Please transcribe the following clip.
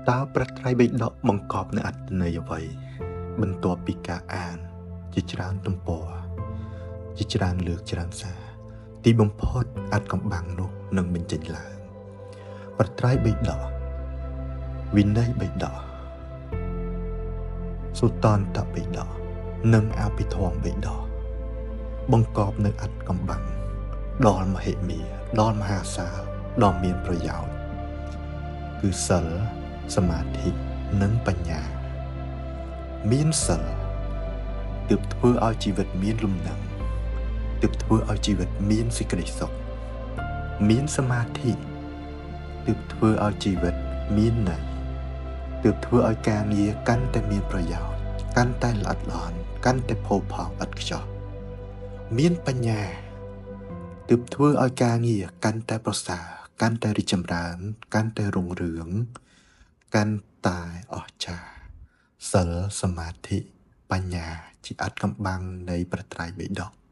តើព្រះត្រៃបិដកបង្កប់នូវអត្ថន័យអ្វី? បន្ទាប់ពីការអានជាច្រើនទំព័រ ជាច្រើនលើកច្រើនសារ ទីបំផុតអត្ថកំបាំងនោះនឹងបញ្ចេញឡើង ព្រះត្រៃបិដក វិន័យបិដក សុតន្តបិដក និងអភិធម្មបិដក បង្កប់នៅអត្ថកំបាំងដល់មហិមា ដល់មហាសាល ដ៏មានប្រយោជន៍ គឺសិល សមាធិ និងបញ្ញា។ មានសិល ទើបធ្វើឲ្យជីវិតមានលំនឹង ទើបធ្វើឲ្យជីវិតមានសេចក្តីសុខ។ មានសមាធិ ទើបធ្វើឲ្យជីវិតមានន័យ ទើបធ្វើឲ្យការងារកាន់តែមានប្រយោជន៍ កាន់តែល្អិតល្អន់ កាន់តែផូរផង់ឥតខ្ចោះ។ មានបញ្ញា ទើបធ្វើឲ្យការងារកាន់តែប្រសើរ កាន់តែរីកចម្រើន កាន់តែរុងរឿង កាន់តែអស្ចារ្យ។ សិល សមាធិ បញ្ញា ជាអត្ថកំបាំងនៃព្រះត្រៃបិដក។